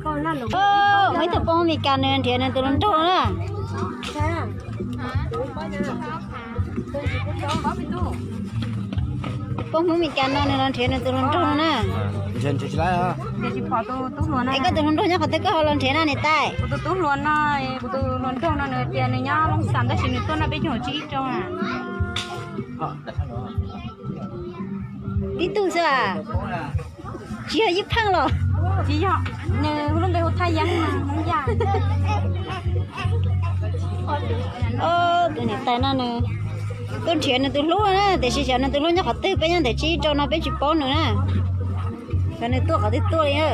Muaj ib tug poj Hmoob Meskas nws nrhiav nws tus hluas nraug na. Poj Hmoob Meskas no nws los nrhiav nws tus hluas nraug no na. Es koj tus hluas nraug nyob qhov twg koj ho los nrhiav na niam tais? Kuv tus tub hluas no, kuv tus hluas nraug no nws tias nws nyob Looj Xas tab sis nws tuaj noj peb caug tsib rau na. Tib tug xwb a? Tsis yog ib pheej los? Tsis yog, nws lub npe hu Thaj Yeeb, Hmoob Yaj. Tus niam tais no nws tuaj nrhiav nws tus hlub na, tiam sis xyov nws tus hlub nyob qhov twg, peb nyob ntawm tsib rau no peb tsis paub nws na. Xyov nws tuaj qhov twg tuaj li na.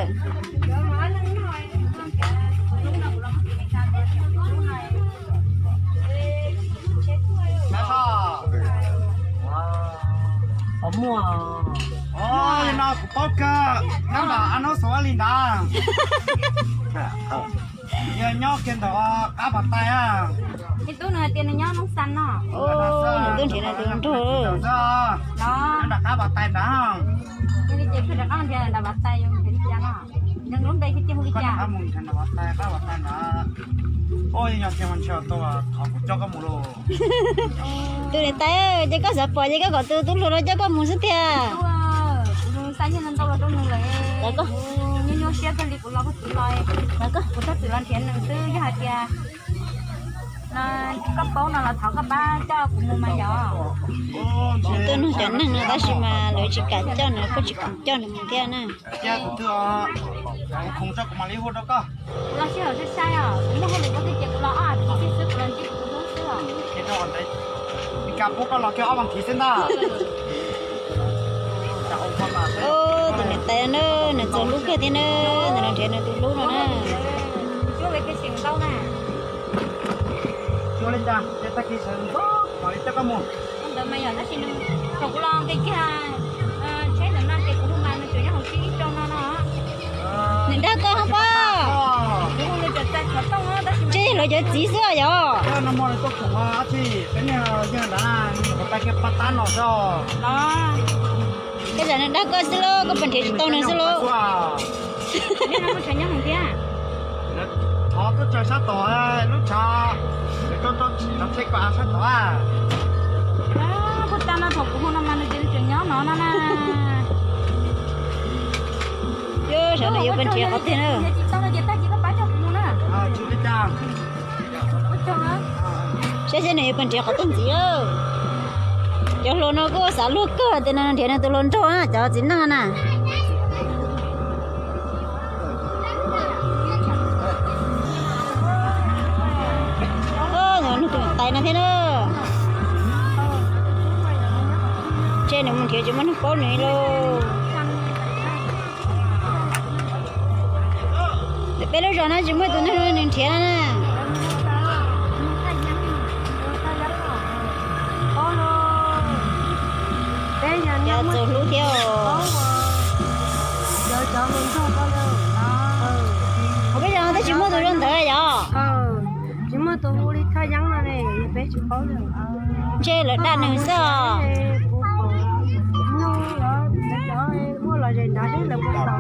Muaj no kuv paub kawg, nyob nram Ab Nub Xus li ntawd. Yog nyob kiag ntawm qab Pas Tais. Ib tug nws hais tias nws nyob Looj Xas no. Nws tuaj nrhiav nws tus nraug. Nyob nram qab Pas Tais ntawd. Yog li ces pheej rov qab nrhiav nram Pas Tais, yog nrhiav li cas no? Nws lub npe hu li cas? Qab Pas Tais ntawd. Oj, yog tias mas ntshe thov kuv coj koj mus lauj. Tus niam tais, ces koj xav pom ces koj kom tus tub hluas no coj koj mus xwb tiag. Kuv xa nyiaj ntau los rau nws lawm, kuv nyuaj nyuaj siab kawg li kuv los kuv txiv los, kuv txhob txwm los nrhiav nws xwb, yog hais tias koj paub no los thov koj pab coj kuv mus mas yog. Tuaj nug cov neeg no tab sis mas lawv tsis kam coj nws, kuj tsis kam coj nws mus thiab na. Kuv los sij hawm sai sai os, kuv muaj hauj lwm ua twg ces kuv los ob hlis thiab xwb, kuv los ntsib kuv tus hlub xwb os. Tus niam tais na, nws txaus hlub kawg thiab na, nws los nrhiav nws tus hlub no na. Ntawd mas yog tab sis nws thaum kuv los nqis kiag tsheb ntawm no ces kuv hu mas nws tseem nyob hauv tsib rau no no. Nws dag koj hoob pob. Ntshe lawv cov txiv xwb yog. Koj zam nws dag koj xwb lauj, koj puas nrhiav tsis tau nws xwb lauj? Thov tuaj tsaws sab tod, lub tshav, tshav tsheb koj av sab tod. Kuv tas no thaum kuv hu no mas nws tias nws tseem nyob no no na. Saib nws yuav pab nrhiav qhov twg na. Saib saib nws yuav pab nrhiav qhov twg ntxiv. Cov hluas no kuj xav luag kawg tias nws nrhiav nws tus hluas nraug na, cov txiv neej na. Nws tus niam tais no thiab na. Ntshe nws mus nrhiav tsis muaj neeg paub nws lauj. Peb lub zos no tsis muaj tus neeg nws nrhiav na. Cov txaus hlub thiab os. Ua peb zos no twb tsis muaj tus zoo ntawd yog? Tsis muaj tus hu li Thaj Yeeb no ne, peb tsis paub li. Ntshe lawv dag nws xwb os. Muaj los ze nrad seb lawv puas tau.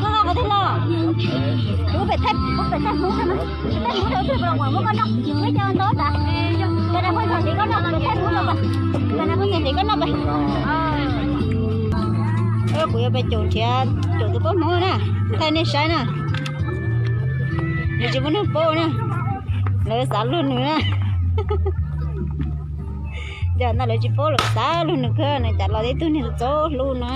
Koj ho qhov twg los? Kuv pem thaij, kuv pem thaij hmoob no, pem thaij hmoob rau twg los muab koj noj, muab cov ntau tas. Cov no pheej txog hliv koj noj, pem thaij hmoob rau pem, cov no pheej txog hliv koj noj pem. Kuv yuav pem caum nrhiav, caum tus poj hmoob na, thaij nej saib na. Nws tsis muaj neeg paub na, lawv xav luag nws na. Yog ntawd lawv tsis paub lawv xav luag nws kawg, nws cas los tib tug niag txaus hlub no.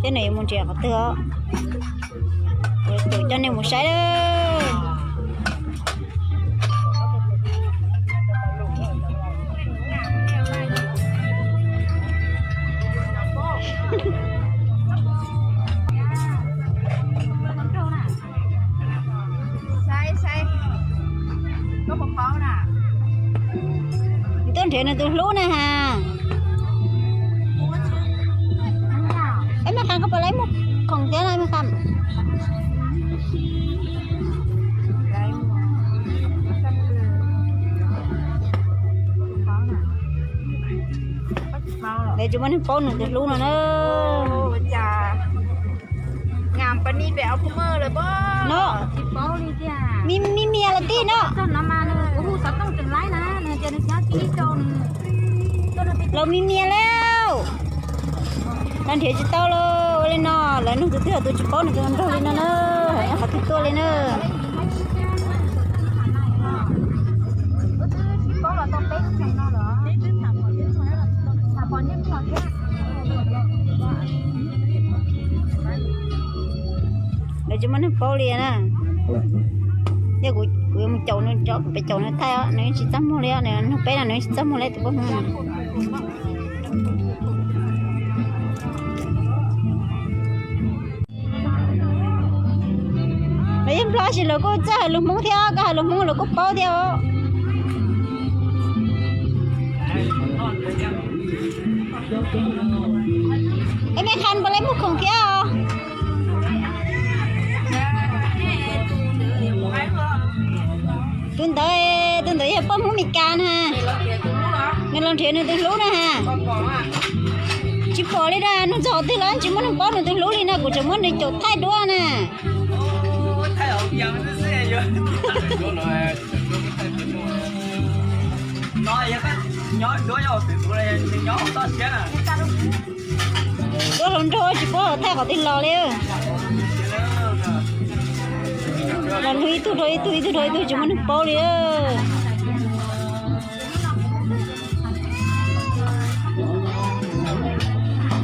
Thiab nws yuav mus nrhiav qhov twg os? Kuv coj nej mus saib lawm. Nws tuaj nrhiav nws tus hlub na has. Eb, me qham koj puas laib muag khoom thiab na me qham? Tsis muaj neeg paub nws tus hlub no na. No, me mias los tij no. Los me mias lawm. Los nrhiav tsis tau los ua li no, lawv nug tus twg los tus tsis paub nws tus hluas nraug li no na. Nyob qhov twg tuaj li na. Lawv tsis muaj neeg paub li na. Yog kuv yuav mus caum nws, peb caum nws thaij os, nws tsis txaj muag li, nws nug peb no nws tsis txaj muag li tus poj Hmoob. Lawv yog Nplog tab sis lawv kuj txawj hais lus Hmoob thiab, koj hais lus Hmoob lawv kuj paub thiab os. Es me qha npaum li muag khoom thiab os. Tus ntawd, tus ntawd yog poj Hmoob Meskas na. Nws los nrhiav nws tus hlub na ha. Tsis pom li na, nug txog qhov twg los tsis muaj neeg paub nws tus hlub li na, kuv tseem muab nws caum thaij duab na. Duab hluas nraug tsis paub thaij qhov twg los li. Los nug ib tug rau ib tug, ib tug rau ib tug, tsis muaj neeg paub li.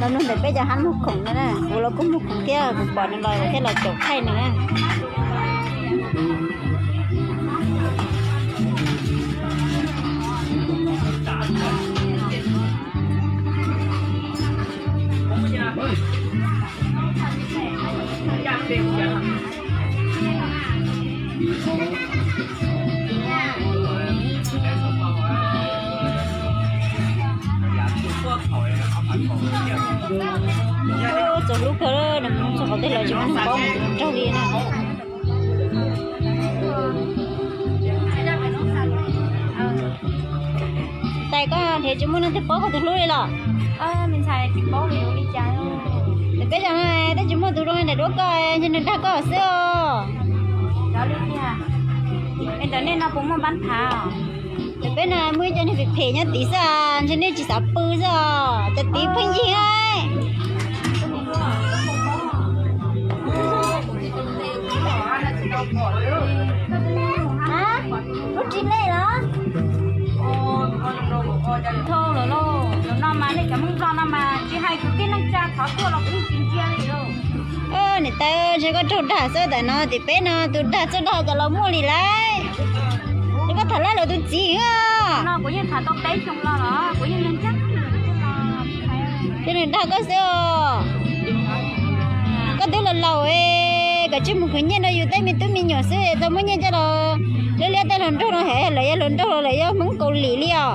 Los nug ntawm peb cov hab muag khoom no na, kuv los kuj muag khoom thiab, kuv pom nws los thiab los caum thaij nws na. Txaus hlub kawg, nws mus txog qhov twg los tsis muaj neeg paub nraug li na. Tais, koj nrhiav tsis muaj leej twg paub koj tus hlub li los? Tais, peb cov no twb tsis muaj tus zoo li ntawm duab koj, ntshe nws dag koj xwb os. Ntawm nej no puas muaj npab phav? Ntawm peb no muaj ib co niag phem phem nyob tid xwb, ntshe nej tsis xav pw xwb os, cov tid pheej yig. Lub ris lej los? Thau lawm lauj, cov no mas nej cov Hmoob Nplog no mas tsis hais kwv tij neej tsa thov tuaj los kuv yeej tsis ntsia li lauj. Niam tais, ntshe koj raug dag xwb, tam no tim peb no tus dag txawj dag cas los muaj li lauj. Nws koj tham lawv tus txiv no kuv yeej tham tau peb xyoo los los kuv yeej ncaj. Ces nws dag koj xwb os. Koj twb laus laus, kav tsij mus khwv nyiaj rau yus tej me tub me nyuam xwb, txhob muab nyiaj coj los liab liab tej hluas nraug no, lawv yog hluas nraug los lawv yog Hmoob Kaus Lim li os.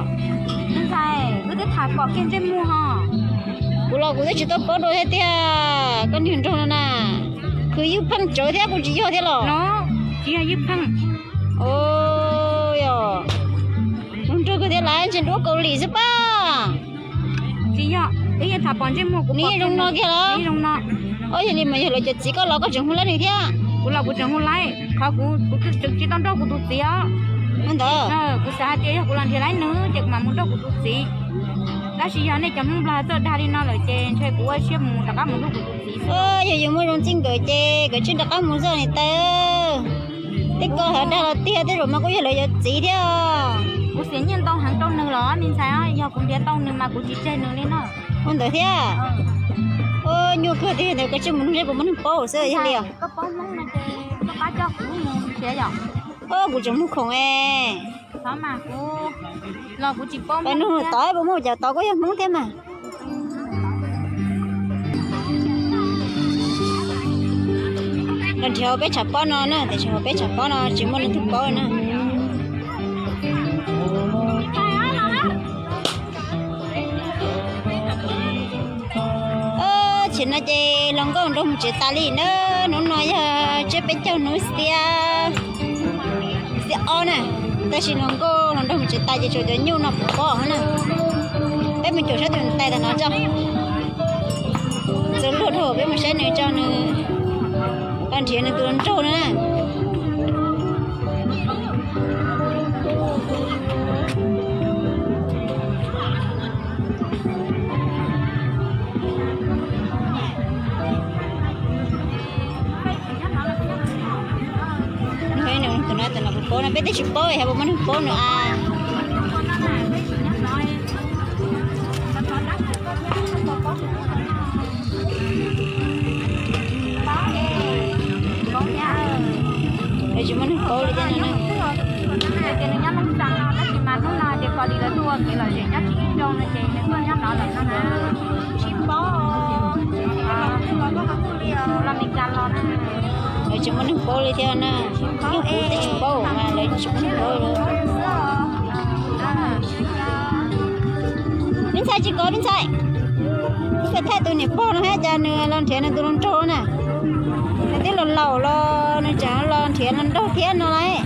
Wb twb tham pom kiag ntsej muag ho. Kuv los kuv twb tsis tau paub dua thiab tiag, koj niag nraug no na. Khwv ywj pheej tsawv thiab kuv tsis yog thiab los? Tsis yog ywj pheej. Yog, nraug kawg thiab lawv ntshe duab Kaus Lim xwb pab. Tsis yog, wb yeej tham pom ntsej muag kuv pom zoo no kiag los? Zoo no. Ob yog li mas yog lawv cov txiv koj los koj tseem hu laib nws thiab? Kuv los kuv tseem hu laib, qhov kuv, kuv tseem tsis tau nrauj kuv tus txiv os. Ntawd kuv xav hais tias yog kuv los nrhiav laib nws ces kuv mam mus nrauj kuv tus txiv. Tab sis yog nej cov Hmoob Nplog txawj dag li no lawm ces ntshe kuv ua siab mus rov qab mus nrauj kuv tus txiv xwb. Yog yus muaj zoo txij nkawm ces kav tsij rov qab mus xwb niam tais. Tej ko hais dag los tiag, tej zaum mas kuj yog lawv cov txiv thiab. Kuv xiam nyiaj ntau heev rau nws los me ntxhais, yog kuv nrhiav tau nws mas kuv tsis tseg nws li no. Ua ntawd thiab. Nyuaj kawg tiag ntawd, kav tsij mus nrauj puas muaj neeg paub xwb yog li os. Kuv tseem muag khoom es. Los kuv tsis paub, nug tod puas muaj cov tod kuj yog Hmoob thiab mas. Los nrhiav hauv peb tshav pob no na, tiam sis hauv peb tshav pob no tsis muaj leej twg paub na. Tam sim no ces hluas nkauj nrog mus tsev tas li na. Hnub no yog tsiab peb caug hnub xiab, xiab ob na. Tab sis hluas nkauj los nrog mus tsev tas ces tshuav cov nyuj no puv pob na. Peb mus caum saib tus niam tais tag no tso. Txawm luag dhau peb mus saib nws tso, nws los nrhiav nws tus hluas nraug no na. Nws tus no tus no puas paub no, peb twb tsis paub, yog puas muaj neeg paub nws a. Tsis muaj neeg paub li thiab no. Lawv tsis muaj neeg paub li thiab na. Yeej kuv twb tsis paub mas lawv tsis muaj neeg paub li. Me ntxhais tsis kov me ntxhais, peb thaij tus niam pog no hab cas nws los nrhiav nws tus hluas nraug na. Nws twb los laus los nws tseem los nrhiav hluas nraug thiab no lauj.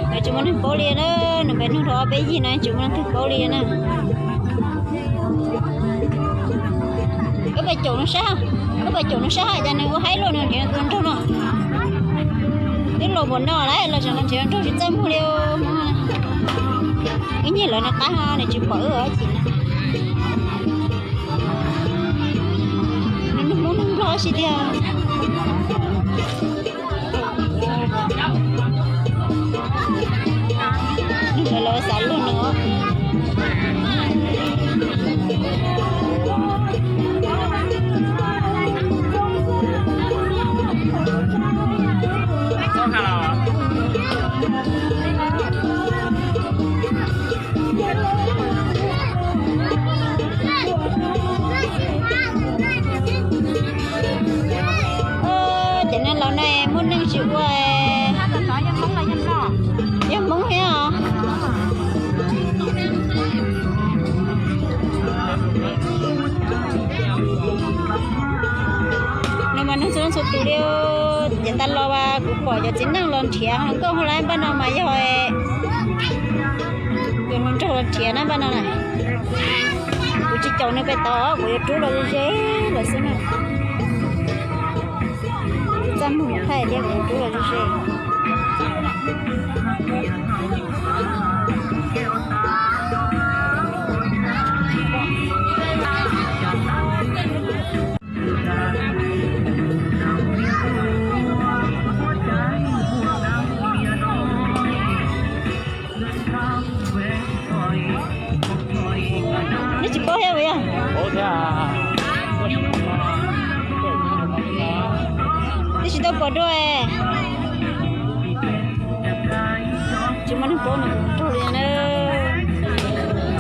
Nws tsis muaj neeg paub li na, nws pem nug rau ob peb yig no tsis muaj leej twg paub li na. Koj pais caum nws saib, koj pais caum nws saib hais cas nws ua haib luaj nws nrhiav tus hluas nraug no. Twb los npaum no lawm los tseem los nrhiav hluas nraug tsis txaj muag li. Ib nyiag lawv no qab nws tsis pom wb ua dab tsi na. Nws nug Hmoob nug Nplog si tiag. Nws lawv xav luag nws. Ces nej laus ne muaj neej tsis ua. Yog Hmoob thiab os. No mas neeg txhua leej txhua tus li. Ces tas los as kuv pom cov txiv neej los nrhiav hluas nkauj hauv lawv npaj no mas yog tus hluas nraug los nrhiav na npaj no na. Kuv tsis caum nws pem tod, kuv yuav rub los ze ze lawm xwb na. Txaj muag thaij thiab kuv yuav rub los ze ze. Neb tsis paub thiab puas yog? Neb tsis tau pom dua. Tsis muaj neeg paub nws tus hluas nraug li na.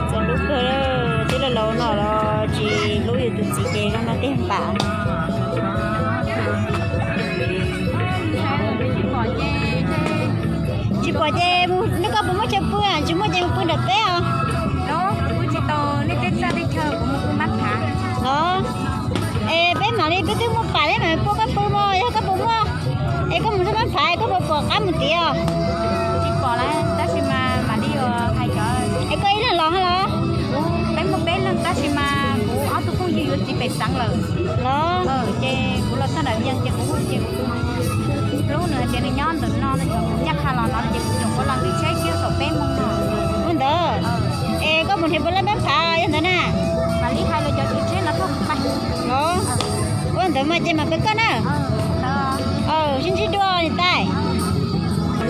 Txawm hlub kawg, twb laus laus no los tsis hlub yus tus txiv ces zoo no tiag npam. Tsis pom ces mus, neb koj puas muaj chaw pw? Tsis muaj ces mus pw nram teb os. Los, es peb mam li, peb twb muaj pam, peb mam pua koj pw mog, yog koj puas muaj. Es koj mus rau Mab Phav, koj puas pom qab mus tid os? Es koj ib leeg los los? Peb muaj peb leeg tab sis mas kuv ob tug phooj ywg yuav txiv pem xeev lawm. Los, ces kuv los txog nram Vias ces kuv hu ces kuv hlub nws hais tias nws nyob ntawm no no, ncaj qha los no ces kuv nyuam qhuav los nqis tsheb kiag kaum peb moos no. Ua ntawd. Es koj mus nrhiav puas laj Mab Phav yog ntawd na? Mam li hais los cov tswv tsheb no thauj kuv pais. Los, ua ntawd mas ces mam pw koj na. Sib ntsib dua niam tais.